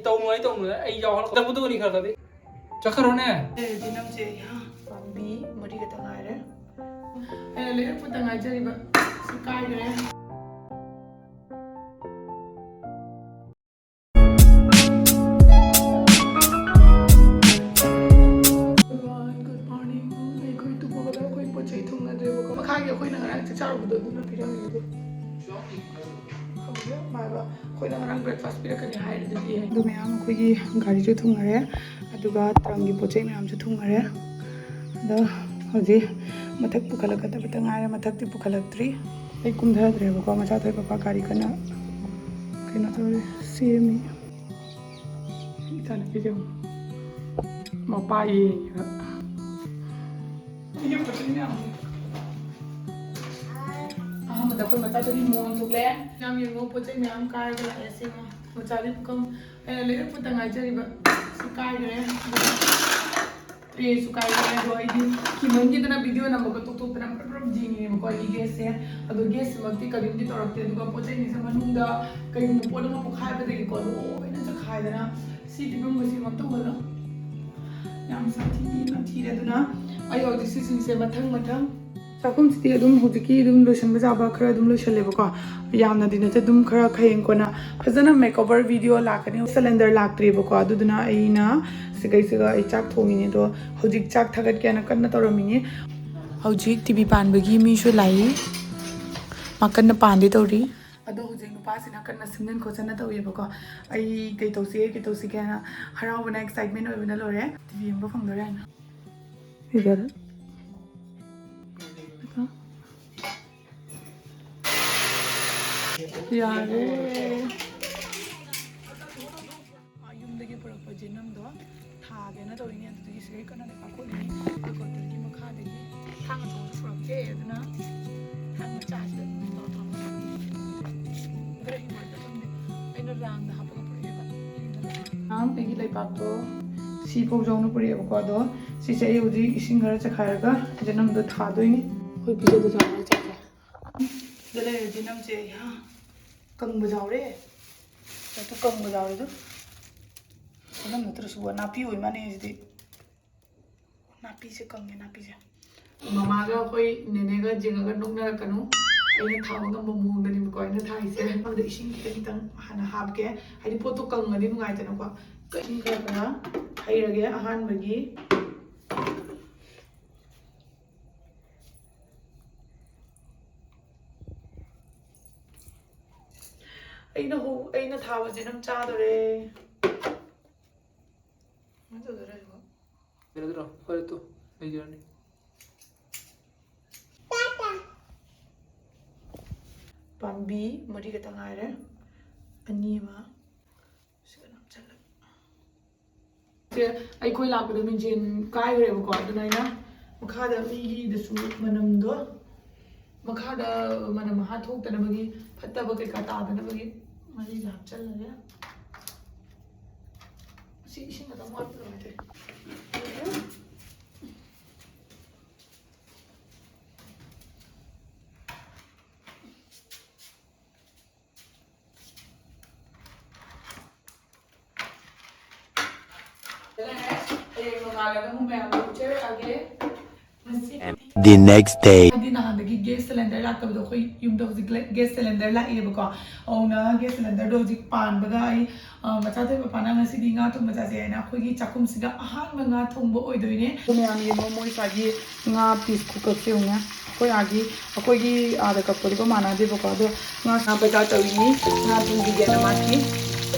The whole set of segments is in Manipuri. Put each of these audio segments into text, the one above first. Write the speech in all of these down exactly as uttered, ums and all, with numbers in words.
ꯇꯧꯅꯨ ꯍꯥꯏ, ꯇꯧꯅꯨ ꯍꯥꯏ, ꯑꯩ ꯌꯥꯎꯍꯜꯂꯛꯇꯕꯗꯨꯅꯤ ꯈꯔ ꯈꯔꯗꯤ꯫ ꯆꯠꯈ꯭ꯔꯣꯅꯦ꯫ ꯑꯦ, ꯖꯤꯅꯝꯁꯦ, ꯌꯥ, ꯄꯥꯝꯕꯤ ꯃꯔꯤ ꯈꯛꯇ ꯉꯥꯏꯔꯦ꯫ ꯑꯩꯅ ꯂꯩꯔꯛꯄꯗ ꯉꯥꯏꯖꯔꯤꯕ ꯁꯤ ꯀꯥꯏꯈ꯭ꯔꯦ꯫ Everyone, good morning. ꯑꯩꯈꯣꯏ ꯇꯨꯝꯃꯒꯗ ꯑꯩꯈꯣꯏ ꯄꯣꯠ ꯆꯩ ꯊꯨꯡꯅꯗ꯭ꯔꯦꯕꯀꯣ꯫ ꯃꯈꯥꯒꯤ ꯑꯩꯈꯣꯏꯅ ꯉꯔꯥꯡ ꯆꯥꯛ ꯆꯥꯔꯨꯕꯗꯣ ꯑꯗꯨꯅ ꯄꯤꯔꯝꯃꯤꯗꯣ꯫ ꯈꯪꯕ꯭ꯔꯥ? ꯃꯥꯏꯕ, ꯑꯩꯈꯣꯏꯅ ꯉꯔꯥꯡ breakfast ꯄꯤꯔꯛꯀꯅꯤ ꯍꯥꯏꯔꯤꯗꯨꯗꯤ꯫ ꯑꯗꯨ ꯃꯌꯥꯝ ꯑꯩꯈꯣꯏꯒꯤ ꯒꯥꯔꯤꯁꯨ ꯊꯨꯡꯉꯔꯦ, ꯑꯗꯨꯒ ꯇ꯭ꯔꯪꯒꯤ ꯄꯣꯠ ꯆꯩ ꯃꯌꯥꯝꯁꯨ ꯊꯨꯡꯉꯔꯦ꯫ ꯑꯗꯣ ꯍꯧꯖꯤꯛ ꯃꯊꯛ ꯄꯨꯈꯠꯂꯛꯀꯗꯕꯇ ꯉꯥꯏꯔꯦ, ꯃꯊꯛꯇꯤ ꯄꯨꯈꯠꯂꯛꯇ꯭ꯔꯤ꯫ ꯑꯩ ꯀꯨꯝꯊꯗ꯭ꯔꯦꯕꯀꯣ, ꯃꯆꯥꯊꯣꯏ ꯄꯄꯥ ꯒꯥꯔꯤ ꯀꯟꯅ ꯀꯩꯅꯣ ꯇꯧꯔꯤ, ꯁꯦꯝꯃꯤ꯫ ꯏꯆꯥꯅꯨꯄꯤꯁꯦ ꯌꯦꯡꯉꯣ꯫ ꯃꯄꯥ ꯌꯦꯡꯉꯤꯕ꯫ ꯑꯩꯒꯤ ꯄꯣꯠ ꯆꯩ ꯃꯌꯥꯝꯁꯦ꯫ ꯑꯍꯥꯟꯕꯗ ꯑꯩꯈꯣꯏ ꯃꯆꯥꯗꯨꯒꯤ ꯃꯣꯟ ꯊꯣꯛꯂꯦ꯫ ꯌꯥꯝ ꯌꯦꯡꯉꯣ, ꯄꯣꯠ ꯆꯩ ꯃꯌꯥꯝ ꯀꯥꯏꯔꯒ ꯂꯥꯛꯑꯦ꯫ ꯁꯤ ꯌꯦꯡꯉꯣ, ꯃꯆꯥꯒꯤ ꯄꯨꯈꯝ꯫ ꯑꯩꯅ ꯂꯩꯔꯛꯄꯗ ꯉꯥꯏꯖꯔꯤꯕ ꯁꯤ ꯀꯥꯏꯈ꯭ꯔꯦ꯫ ꯑꯗꯨꯒ ꯇ꯭ꯔꯦꯁꯨ ꯀꯥꯏꯈ꯭ꯔꯦ꯫ ꯑꯗꯣ ꯑꯩꯗꯤ ꯀꯤꯃꯟꯈꯤꯗꯅ video ꯅꯝꯕꯒ ꯇꯣꯛꯊꯣꯛꯇꯅ ꯄ꯭ꯔꯞ ꯄ꯭ꯔꯞ ꯌꯦꯡꯉꯤꯅꯦꯕꯀꯣ ꯑꯩꯒꯤ gas ꯁꯦ꯫ ꯑꯗꯣ gas ꯁꯤꯃꯛꯇꯤ ꯀꯔꯤꯝꯇ ꯇꯧꯔꯛꯇꯦ꯫ ꯑꯗꯨꯒ ꯄꯣꯠ ꯆꯩꯁꯤꯡꯁꯦ ꯃꯅꯨꯡꯗ ꯀꯩꯒꯨꯝꯕ ꯄꯣꯠ ꯑꯃ ꯄꯣꯈꯥꯏꯕꯗꯒꯤꯀꯣ ꯂꯣꯏꯅ ꯆꯈꯥꯏꯗꯅ ꯁꯤ ꯐꯤꯕꯝꯒꯁꯦ ꯌꯦꯡꯉꯣ, ꯑꯝꯇ ꯎꯕꯗ ꯌꯥꯝ ꯁꯥꯊꯤꯅ ꯊꯤꯔꯦ꯫ ꯑꯗꯨꯅ ꯑꯩ ꯍꯧꯖꯤꯛ ꯁꯤꯁꯤꯡꯁꯦ ꯃꯊꯪ ꯃꯊꯪ ꯆꯥꯛꯈꯨꯝꯁꯤꯗꯤ ꯑꯗꯨꯝ ꯍꯧꯖꯤꯛꯀꯤ ꯑꯗꯨꯝ ꯂꯣꯏꯁꯤꯟꯕ ꯌꯥꯕ ꯈꯔ ꯑꯗꯨꯝ ꯂꯣꯏꯁꯤꯜꯂꯦꯕꯀꯣ꯫ ꯌꯥꯝꯅꯗꯤ ꯅꯠꯇꯦ, ꯑꯗꯨꯝ ꯈꯔ ꯍꯌꯦꯡ ꯀꯣꯟꯅ ꯐꯖꯅ makeover video ꯂꯥꯛꯀꯅꯤ꯫ Cylinder ꯂꯥꯛꯇ꯭ꯔꯤꯕꯀꯣ, ꯑꯗꯨꯗꯨꯅ ꯑꯩꯅ ꯁꯤꯒꯩꯁꯤꯒ ꯑꯩ ꯆꯥꯛ ꯊꯣꯡꯉꯤꯅꯦ꯫ ꯑꯗꯣ ꯍꯧꯖꯤꯛ ꯆꯥꯛ ꯊꯥꯒꯠꯀꯦꯅ ꯀꯟꯅ ꯇꯧꯔꯝꯃꯤꯅꯤ꯫ ꯍꯧꯖꯤꯛ TV ꯄꯥꯟꯕꯒꯤ ꯃꯤꯁꯨ ꯂꯥꯛꯏ, ꯃꯥ ꯀꯟꯅ ꯄꯥꯟꯗꯦ ꯇꯧꯔꯤ꯫ ꯑꯗꯣ ꯍꯧꯖꯤꯛ ꯅꯨꯄꯥꯁꯤꯅ ꯀꯟꯅ ꯁꯦꯝꯖꯤꯟ ꯈꯣꯠꯆꯤꯟꯅ ꯇꯧꯋꯦꯕꯀꯣ꯫ ꯑꯩ ꯀꯩ ꯇꯧꯁꯤꯒꯦ, ꯀꯩ ꯇꯧꯁꯤꯒꯦ ꯍꯥꯏꯅ ꯍꯔꯥꯎꯕꯅ, excitement ꯑꯣꯏꯕꯅ ꯂꯣꯏꯔꯦ꯫ TV ꯌꯦꯡꯕ ꯐꯪꯗꯣꯔꯦ ꯍꯥꯏꯅ꯫ ꯁꯤꯗ꯫ ꯌꯥꯔꯦ꯫ ꯌꯨꯝꯗꯒꯤ ꯄꯨꯔꯛꯄ ꯖꯦꯅꯝꯗꯣ ꯊꯥꯒꯦꯅ ꯇꯧꯔꯤꯅꯦ꯫ ꯑꯗꯨꯗꯒꯤ ꯁꯤꯗꯩ ꯀꯟꯅ ꯂꯩꯕꯥꯛ ꯀꯣꯠꯂꯤꯅꯤ꯫ ꯑꯩꯈꯣꯏ ꯀꯣꯠꯇꯨꯒꯤ ꯃꯈꯥꯗꯒꯤ ꯊꯥꯡ ꯑꯆꯧꯕꯁꯨ ꯄꯨꯔꯛꯇꯦ꯫ ꯑꯗꯨꯅ ꯊꯥꯡ ꯃꯆꯥꯁꯤꯗ ꯑꯗꯨꯝ ꯇꯧꯔ ꯇꯧꯔ ꯈꯔ ꯍꯤꯡꯒꯣꯜꯗ ꯈꯪꯗꯦ꯫ ꯑꯩꯅ ꯔꯥꯡꯗ ꯍꯥꯞꯄꯒ ꯄꯨꯔꯛꯑꯦꯕ꯫ ꯌꯨꯝꯗ ꯂꯩꯕ꯫ ꯃꯌꯥꯝ ꯑꯩꯒꯤ ꯂꯩꯕꯥꯛꯇꯣ ꯁꯤ ꯐꯧꯖꯧꯅ ꯄꯨꯔꯛꯑꯦꯕꯀꯣ꯫ ꯑꯗꯣ ꯁꯤꯁꯦ ꯑꯩ ꯍꯧꯖꯤꯛ ꯏꯁꯤꯡ ꯈꯔ ꯆꯥꯏꯈꯥꯏꯔꯒ ꯖꯦꯅꯝꯗꯣ ꯊꯥꯗꯣꯏꯅꯤ꯫ ꯑꯩꯈꯣꯏ ꯄꯤꯖꯗꯣꯏ ꯖꯥꯠꯂꯣ ꯆꯥꯛꯁꯦ꯫ ꯁꯤꯗ ꯂꯩꯔꯦ ꯖꯦꯅꯝꯁꯦ꯫ ꯌꯥ, ꯀꯪꯕ ꯌꯥꯎꯔꯦ꯫ ꯑꯗꯨ ꯀꯪꯕ ꯌꯥꯎꯔꯦ ꯑꯗꯨ꯫ ꯄꯣꯠꯂꯝ ꯅꯠꯇ꯭ꯔꯁꯨ ꯅꯥꯄꯤ ꯑꯣꯏ ꯃꯥꯅꯦ ꯁꯤꯗꯤ꯫ ꯅꯥꯄꯤꯁꯦ ꯀꯪꯉꯦ, ꯅꯥꯄꯤꯁꯦ꯫ ꯃꯃꯥꯒ ꯑꯩꯈꯣꯏ ꯅꯦꯅꯦꯒ ꯌꯦꯡꯉꯒ ꯅꯣꯛꯅꯔꯛꯀꯅꯨ꯫ ꯑꯩꯅ ꯊꯥꯕ ꯉꯝꯕ ꯃꯑꯣꯡꯗꯅꯦꯕꯀꯣ ꯑꯩꯅ ꯊꯥꯏꯁꯦ꯫ ꯑꯗꯨꯗ ꯏꯁꯤꯡ ꯈꯤꯇꯪ ꯈꯤꯇꯪ ꯍꯥꯟꯅ ꯍꯥꯞꯀꯦ, ꯍꯥꯏꯗꯤ ꯄꯣꯠꯇꯣ ꯀꯪꯉꯗꯤ ꯅꯨꯡꯉꯥꯏꯇꯅꯀꯣ꯫ ꯏꯁꯤꯡ ꯈꯔ ꯈꯔ ꯍꯩꯔꯒꯦ ꯑꯍꯥꯟꯕꯒꯤ꯫ ꯑꯩꯅ ꯍꯧ-, ꯑꯩꯅ ꯊꯥꯕꯁꯦ ꯅꯪ ꯆꯥꯗꯣꯔꯦ꯫ ꯀꯃꯥꯏꯅ ꯇꯧꯗꯣꯏꯅꯣ ꯍꯥꯏꯁꯤꯕꯣ? ꯌꯥꯔꯗ꯭ꯔꯣ? ꯐꯔꯦ ꯇꯣ, ꯂꯩꯖꯔꯅꯤ꯫ ꯄꯥꯝꯕꯤ ꯃꯔꯤ ꯈꯛꯇ ꯉꯥꯏꯔꯦ꯫ ꯑꯅꯤ ꯑꯃ ꯁꯤꯒ ꯅꯞꯁꯜꯂꯒ꯫ ꯁꯦ, ꯑꯩꯈꯣꯏ ꯂꯥꯛꯄꯗ ꯃꯤꯡꯁꯦꯟ ꯀꯥꯏꯈ꯭ꯔꯦꯕꯀꯣ, ꯑꯗꯨꯅ ꯑꯩꯅ ꯃꯈꯥꯗ ꯃꯤꯒꯤꯗꯁꯨ ꯃꯅꯝꯗꯣ, ꯃꯈꯥꯗ ꯃꯅꯝ ꯃꯍꯥ ꯊꯣꯛꯇꯅꯕꯒꯤ, ꯐꯠꯇꯕ ꯀꯩꯀꯥ ꯇꯥꯗꯅꯕꯒꯤ ꯃꯍꯤꯁꯦ ꯍꯥꯞꯆꯜꯂꯒꯦ꯫ ꯁꯤ ꯏꯁꯤꯡ ꯈꯛꯇꯪ ꯋꯥꯠꯄ ꯀꯃꯥꯏꯅ ꯇꯧꯋꯤ? ꯍꯌꯦꯡ ꯅꯣꯡꯉꯥꯜꯂꯒ ꯑꯃꯨꯛ ꯃꯌꯥꯝꯗ ꯎꯠꯆꯔꯛꯑꯒꯦ꯫ ꯉꯁꯤ The next day. ꯍꯥꯏꯗꯤ ꯅꯍꯥꯟꯗꯒꯤ ꯒꯦꯁ ꯁꯤꯂꯤꯟꯗꯔ ꯂꯥꯛꯇꯕꯗꯣ, ꯑꯩꯈꯣꯏ ꯌꯨꯝꯗ ꯍꯧꯖꯤꯛ ꯂꯦ-, ꯒꯦꯁ ꯁꯤꯂꯤꯟꯗꯔ ꯂꯥꯛꯑꯦꯕꯀꯣ꯫ ꯑꯗꯨꯅ ꯒꯦꯁ ꯁꯤꯂꯤꯟꯗꯔꯗꯣ ꯍꯧꯖꯤꯛ ꯄꯥꯟꯕꯒ ꯑꯩ, ꯑ, ꯃꯆꯥꯊꯣꯏ ꯃꯄꯥꯅ ꯉꯁꯤꯗꯤ ꯉꯥ ꯊꯣꯡꯕ ꯆꯥꯁꯦ ꯍꯥꯏꯅ ꯑꯩꯈꯣꯏꯒꯤ ꯆꯥꯛꯈꯨꯝꯁꯤꯗ ꯑꯍꯥꯟꯕ ꯉꯥ ꯊꯣꯡꯕ ꯑꯣꯏꯗꯣꯏꯅꯦ꯫ ꯑꯗꯣ ꯃꯌꯥꯝ ꯌꯦꯡꯉꯣ, ꯃꯣꯏ ꯉꯁꯥꯏꯒꯤ ꯉꯥ ꯄꯤꯁ ꯈꯨꯀꯛꯁꯦ ꯌꯦꯡꯉꯨꯅꯦ꯫ ꯑꯩꯈꯣꯏ ꯑꯥꯒꯤ, ꯑꯩꯈꯣꯏꯒꯤ ꯑꯥꯗ ꯀꯛꯄꯗꯨꯒ ꯃꯥꯟꯅꯗꯦꯕꯀꯣ꯫ ꯑꯗꯣ ꯉꯥ ꯁꯥ ꯕꯖꯥꯔ ꯇꯧꯔꯤꯅꯤ, ꯉꯥ ꯊꯣꯡꯕꯤꯒꯦꯅ ꯃꯥꯒꯤ꯫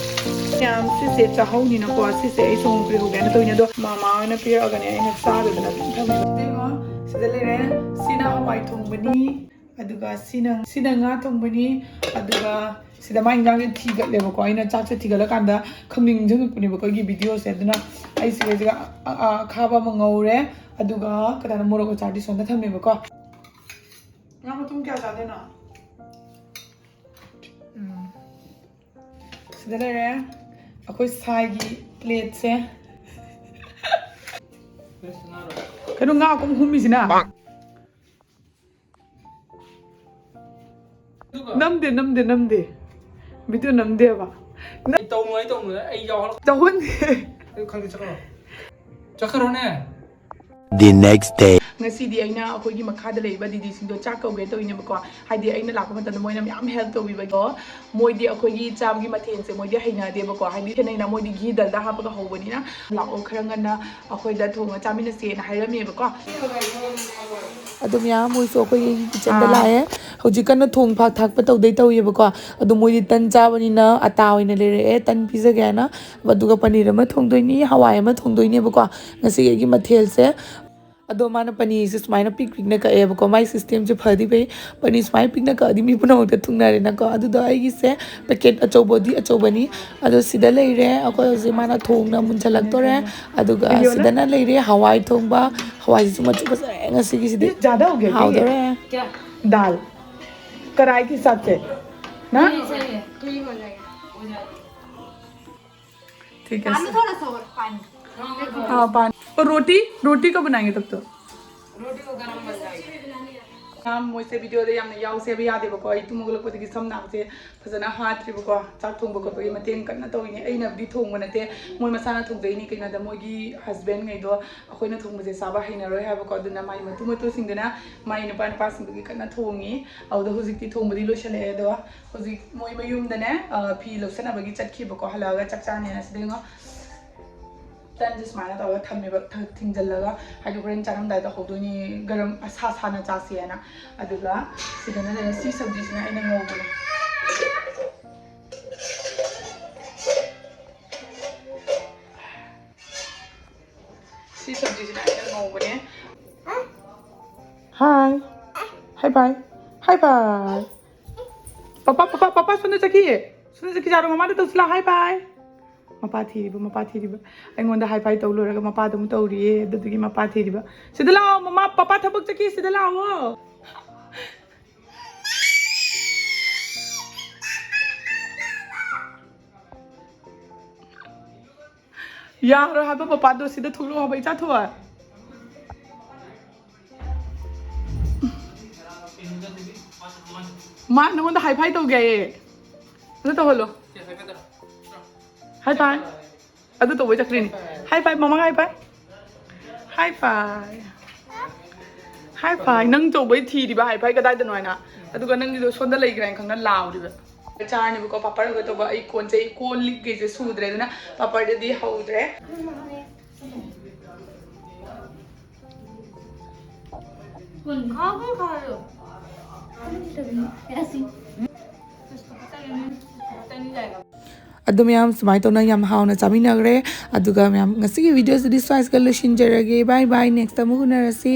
ꯃꯌꯥꯝ ꯁꯤꯁꯦ ꯆꯥꯍꯧꯅꯤꯅꯀꯣ, ꯁꯤꯁꯦ ꯑꯩ ꯁꯣꯡ ꯄꯤꯍꯧꯒꯦꯅ ꯇꯧꯔꯤꯅꯦ꯫ ꯑꯗꯣ ꯃꯃꯥ ꯍꯣꯏꯅ ꯄꯤꯔꯛꯑꯒꯅꯦ ꯑꯩꯅ ꯆꯥꯗꯗꯅ ꯑꯗꯨꯝ ꯊꯝꯃꯦ꯫ ꯌꯦꯡꯉꯣ, ꯁꯤꯗ ꯂꯩꯔꯦ꯫ ꯁꯤꯅ ꯍꯋꯥꯏ ꯊꯣꯡꯕꯅꯤ, ꯑꯗꯨꯒ ꯁꯤꯅ, ꯁꯤꯅ ꯉꯥ ꯊꯣꯡꯕꯅꯤ, ꯑꯗꯨꯒ ꯁꯤꯗ ꯃꯥꯏ ꯏꯟꯖꯥꯡꯁꯦ ꯊꯤꯒꯠꯂꯦꯕꯀꯣ꯫ ꯑꯩꯅ ꯆꯥꯛꯁꯦ ꯊꯤꯒꯠꯂꯀꯥꯟꯗ ꯈꯪꯅꯤꯡ ꯅꯤꯡꯁꯤꯡꯉꯛꯄꯅꯦꯕꯀꯣ ꯑꯩꯒꯤ ꯚꯤꯗꯤꯑꯣꯁꯦ꯫ ꯑꯗꯨꯅ ꯑꯩ ꯁꯤꯗꯩꯁꯤꯗ ꯑ-, ꯑ-, ꯑꯈꯥꯕ ꯑꯃ ꯉꯧꯔꯦ, ꯑꯗꯨꯒ ꯀꯩꯅꯣꯅ ꯃꯣꯔꯣꯛ ꯑꯆꯥꯔꯗꯤ ꯁꯣꯝꯗ ꯊꯝꯃꯦꯕꯀꯣ꯫ ꯉꯥ ꯃꯇꯨꯝ ꯀꯌꯥ ꯆꯥꯗꯣꯏꯅꯣ? ꯎꯝ꯫ ꯁꯤꯗ ꯂꯩꯔꯦ ꯑꯩꯈꯣꯏ ꯁꯥꯏꯒꯤ ꯄ꯭ꯂꯦꯠꯁꯦ꯫ ꯀꯩꯅꯣ ꯉꯥ ꯀꯨꯝ ꯍꯨꯝꯃꯤꯁꯤꯅ? ꯅꯝꯗꯦ, ꯅꯝꯗꯦ, ꯅꯝꯗꯦ꯫ ꯚꯤꯗꯤꯑꯣ ꯅꯝꯗꯦꯕ꯫ ꯅ- ꯇꯧꯅꯨ, ꯑꯩ ꯇꯧꯅꯨ, ꯑꯩ ꯌꯥꯎꯍꯜꯂꯛ ꯆꯍꯨꯟ꯫ ꯑꯩ ꯈꯪꯗꯦ, ꯆꯠꯈ꯭ꯔꯣ꯫ ꯆꯠꯈ꯭ꯔꯣꯅꯦ꯫ The next day. ꯉꯁꯤꯗꯤ ꯑꯩꯅ ꯑꯩꯈꯣꯏꯒꯤ ꯃꯈꯥꯗ ꯂꯩꯔꯤꯕ ꯗꯤꯗꯤꯁꯤꯡꯗꯣ ꯆꯥꯛ ꯀꯧꯒꯦ ꯇꯧꯔꯤꯅꯦꯕꯀꯣ꯫ ꯍꯥꯏꯗꯤ ꯑꯩꯅ ꯂꯥꯛꯄ ꯃꯇꯝꯗ ꯃꯣꯏꯅ ꯃꯌꯥꯝ help ꯇꯧꯕꯤꯕꯗꯣ꯫ ꯃꯣꯏꯗꯤ ꯑꯩꯈꯣꯏꯒꯤ ꯆꯥꯕꯒꯤ ꯃꯊꯦꯜꯁꯦ ꯃꯣꯏꯗꯤ ꯍꯩꯅꯗꯦꯕꯀꯣ꯫ ꯍꯥꯏꯗꯤ ꯈꯦꯠꯅꯩꯅ, ꯃꯣꯏꯗꯤ ꯘꯤ ꯗꯜꯗꯥ ꯍꯥꯞꯄꯒ ꯍꯧꯕꯅꯤꯅ꯫ ꯂꯥꯛꯑꯣ, ꯈꯔ ꯉꯟꯅ ꯑꯩꯈꯣꯏꯗ ꯊꯣꯡꯉ ꯆꯥꯃꯤꯟꯅꯁꯦꯅ ꯍꯥꯏꯔꯝꯃꯦꯕꯀꯣ꯫ ꯑꯗꯨ ꯃꯌꯥꯝ ꯃꯣꯏꯁꯨ ꯑꯩꯈꯣꯏꯒꯤ ꯀꯤꯠꯆꯟꯗ ꯑꯥ꯫ ꯂꯥꯛꯑꯦ꯫ ꯍꯧꯖꯤꯛ ꯀꯟꯅ ꯊꯣꯡ ꯊꯥꯛ ꯊꯥꯛꯄ ꯇꯧꯗꯣꯏ ꯇꯧꯋꯦꯕꯀꯣ꯫ ꯑꯗꯣ ꯃꯣꯏꯗꯤ ꯇꯟ ꯆꯥꯕꯅꯤꯅ ꯑꯇꯥ ꯑꯣꯏꯅ ꯂꯩꯔꯛꯑꯦ, ꯇꯟ ꯄꯤꯖꯒꯦ ꯍꯥꯏꯅ꯫ ꯑꯗꯨꯒ ꯄꯅꯤꯔ ꯑꯃ ꯊꯣꯡꯗꯣꯏꯅꯤ, ꯍꯋꯥꯏ ꯑꯃ ꯊꯣꯡꯗꯣꯏꯅꯦꯕꯀꯣ꯫ ꯉꯁꯤꯒꯤ ꯑꯩꯒꯤ ꯃꯊꯦꯜꯁꯦ꯫ ꯑꯗꯣ ꯃꯥꯅ ꯄꯅꯤꯔꯁꯦ ꯁꯨꯃꯥꯏꯅ ꯄꯤꯛ ꯄꯤꯛꯅ ꯀꯛꯑꯦꯕꯀꯣ꯫ ꯃꯥꯏ systemꯁꯦ ꯐꯗꯤ ꯐꯩ꯫ ꯄꯅꯤꯔ ꯁꯨꯃꯥꯏꯅ ꯄꯤꯛꯅ ꯀꯛꯑꯗꯤ ꯃꯤ ꯄꯨꯝꯅꯃꯛꯇ ꯊꯨꯡꯅꯔꯦꯅꯀꯣ꯫ ꯑꯗꯨꯗꯣ ꯑꯩꯒꯤꯁꯦ packet ꯑꯆꯧꯕꯗꯤ ꯑꯆꯧꯕꯅꯤ꯫ ꯑꯗꯣ ꯁꯤꯗ ꯂꯩꯔꯦ꯫ ꯑꯩꯈꯣꯏ ꯍꯧꯖꯤꯛ ꯃꯥꯅ ꯊꯣꯡꯅ ꯃꯨꯟꯁꯜꯂꯛꯇꯣꯔꯦ꯫ ꯑꯗꯨꯒ ꯁꯤꯗꯅ ꯂꯩꯔꯦ ꯍꯋꯥꯏ ꯊꯣꯡꯕ꯫ ꯍꯋꯥꯏꯁꯤꯁꯨ ꯃꯆꯨ ꯐꯖꯔꯦ ꯉꯁꯤꯒꯤꯁꯤꯗꯤ꯫ ये ज्यादा हो गया क्या ये? ꯍꯥꯎꯗꯣꯔꯦ꯫ क्या? दाल। कढ़ाई के साथ से। ना? नहीं, सही है। ठीक हो जाएगा। हो जाएगा। ठीक है। पानी थोड़ा सा और, पानी। हाँ, पानी। और रोटी, रोटी कब बनाएंगे तब तो? रोटी को गरम बन जाएगा। ꯃꯌꯥꯝ ꯃꯣꯏꯁꯦ videoꯗ ꯌꯥꯝꯅ ꯌꯥꯎꯁꯦ ꯍꯥꯏꯕ ꯌꯥꯗꯦꯕꯀꯣ꯫ ꯑꯩ ꯇꯨꯝ ꯍꯧꯒꯠꯂꯛꯄꯗꯒꯤ ꯁꯝ ꯅꯥꯕꯁꯦ ꯐꯖꯅ ꯍꯥꯠꯇ꯭ꯔꯤꯕꯀꯣ꯫ ꯆꯥꯛ ꯊꯣꯡꯕ ꯈꯣꯠꯄꯒꯤ ꯃꯇꯦꯡ ꯀꯟꯅ ꯇꯧꯔꯤꯅꯦ꯫ ꯑꯩꯅꯕꯨꯗꯤ ꯊꯣꯡꯕ ꯅꯠꯇꯦ, ꯃꯣꯏ ꯃꯁꯥꯅ ꯊꯣꯡꯖꯩꯅꯤ꯫ ꯀꯩꯅꯣꯗ ꯃꯣꯏꯒꯤ husbandꯉꯩꯗꯣ ꯑꯩꯈꯣꯏꯅ ꯊꯣꯡꯕꯁꯦ ꯆꯥꯕ ꯍꯩꯅꯔꯣꯏ ꯍꯥꯏꯕꯀꯣ꯫ ꯑꯗꯨꯅ ꯃꯥꯏ ꯃꯇꯨ ꯃꯇꯨꯁꯤꯡꯗꯨꯅ ꯃꯥꯏ ꯅꯨꯄꯥ ꯅꯨꯄꯥꯁꯤꯡꯗꯨꯒꯤ ꯀꯟꯅ ꯊꯣꯡꯉꯤ꯫ ꯑꯗꯨꯗ ꯍꯧꯖꯤꯛꯇꯤ ꯊꯣꯡꯕꯗꯤ ꯂꯣꯏꯁꯤꯜꯂꯛꯑꯦ꯫ ꯑꯗꯣ ꯍꯧꯖꯤꯛ ꯃꯣꯏ ꯃꯌꯨꯝꯗꯅꯦ, ꯑ, ꯐꯤ ꯂꯧꯁꯟꯅꯕꯒꯤ ꯆꯠꯈꯤꯕꯀꯣ꯫ ꯍꯜꯂꯛꯑꯒ ꯆꯥꯛ ꯆꯥꯅꯦꯅ ꯁꯤꯗ ꯌꯦꯡꯉꯣ꯫ ꯇꯟꯁꯦ ꯁꯨꯃꯥꯏꯅ ꯇꯧꯔꯒ ꯊꯝꯃꯦꯕ, ꯊ-, ꯊꯤꯡꯖꯤꯜꯂꯒ, ꯍꯥꯏꯗꯤ ꯍꯣꯔꯦꯟ ꯆꯥꯔꯝꯗꯥꯏꯗ ꯍꯧꯗꯣꯏꯅꯤ, ꯒꯔꯝ ꯑꯁꯥ ꯁꯥꯅ ꯆꯥꯁꯦꯅ꯫ ꯑꯗꯨꯒ ꯁꯤꯗꯅ ꯂꯩꯔꯦ, ꯁꯤ ꯁꯕꯖꯤꯁꯤꯅ ꯑꯩꯅ ꯉꯧꯕꯅꯦ꯫ ꯁꯤ ꯁꯕꯖꯤꯁꯤꯅ ꯑꯩꯅ ꯉꯧꯕꯅꯦ꯫ Hi. Hi bye. Hi bye. Papa, papa, papa ꯁꯣꯝꯗ ꯆꯠꯈꯤꯌꯦ꯫ ꯁꯣꯝꯗ ꯆꯠꯈꯤ ꯖꯥꯔꯣ, ꯃꯃꯥꯗ ꯇꯧꯁꯤ ꯂꯥꯎ, hi bye. ꯃꯄꯥ ꯊꯤꯔꯤꯕ, ꯃꯄꯥ ꯊꯤꯔꯤꯕ꯫ ꯑꯩꯉꯣꯟꯗ hi bye ꯇꯧ ꯂꯣꯏꯔꯒ ꯃꯄꯥꯗ ꯑꯃꯨꯛ ꯇꯧꯔꯤꯌꯦ꯫ ꯑꯗꯨꯗꯨꯒꯤ ꯃꯄꯥ ꯊꯤꯔꯤꯕ꯫ ꯁꯤꯗ ꯂꯥꯛꯑꯣ, ꯃꯃꯥ, ꯄꯄꯥ ꯊꯕꯛ ꯆꯠꯈꯤ, ꯁꯤꯗ ꯂꯥꯛꯑꯣ꯫ ꯌꯥꯔꯣꯏ ꯍꯥꯏꯕ ꯄꯄꯥꯗꯣ, ꯁꯤꯗ ꯊꯣꯛꯂꯛꯑꯣ ꯍꯥꯏꯕ, ꯏꯆꯥ ꯊꯣꯏ꯫ ꯃꯥ ꯅꯉꯣꯟꯗ hi bye ꯇꯧꯒꯦ ꯍꯥꯏꯌꯦ꯫ ꯑꯗꯨ ꯇꯧꯍꯜꯂꯣ꯫ High five. ꯑꯗꯨ ꯇꯧꯕꯩ ꯆꯠꯈ꯭ꯔꯤꯅꯤ. High five, ꯃꯃꯥ, high five. High five. High five. ꯅꯪ ꯇꯧꯕꯩ ꯊꯤꯔꯤꯕ high five ꯀꯗꯥꯏꯗꯅꯣ ꯍꯥꯏꯅ. ꯑꯗꯨꯒ ꯅꯪꯒꯤꯗꯣ ꯁꯣꯝꯗ ꯂꯩꯈ꯭ꯔꯦ ꯍꯥꯏꯅ ꯈꯪꯅ ꯂꯥꯎꯔꯤꯕ. ꯆꯥꯔꯅꯤꯕꯀꯣ, ꯄꯥꯄꯔꯒ ꯇꯧꯕ. ꯑꯩ ꯀꯣꯟꯁꯦ, ꯑꯩ ꯀꯣꯟ ꯂꯤꯛꯀꯩꯁꯦ ꯁꯨꯗ꯭ꯔꯦ, ꯑꯗꯨꯅ ꯄꯥꯄꯔꯗꯗꯤ ꯍꯧꯗ꯭ꯔꯦ. ꯑꯗꯨ ꯃꯌꯥꯝ ꯁꯨꯃꯥꯏꯅ ꯇꯧꯅ ꯌꯥꯝ ꯍꯥꯎꯅ ꯆꯥꯃꯤꯟꯅꯈ꯭ꯔꯦ. ꯑꯗꯨꯒ ꯃꯌꯥꯝ, ꯉꯁꯤꯒꯤ video ꯁꯤꯗꯤ ꯁ꯭ꯋꯥꯏꯁꯤꯒ ꯂꯣꯏꯁꯤꯟꯖꯔꯒꯦ. Bye bye, next ꯑꯃꯨꯛ ꯎꯅꯔꯁꯤ.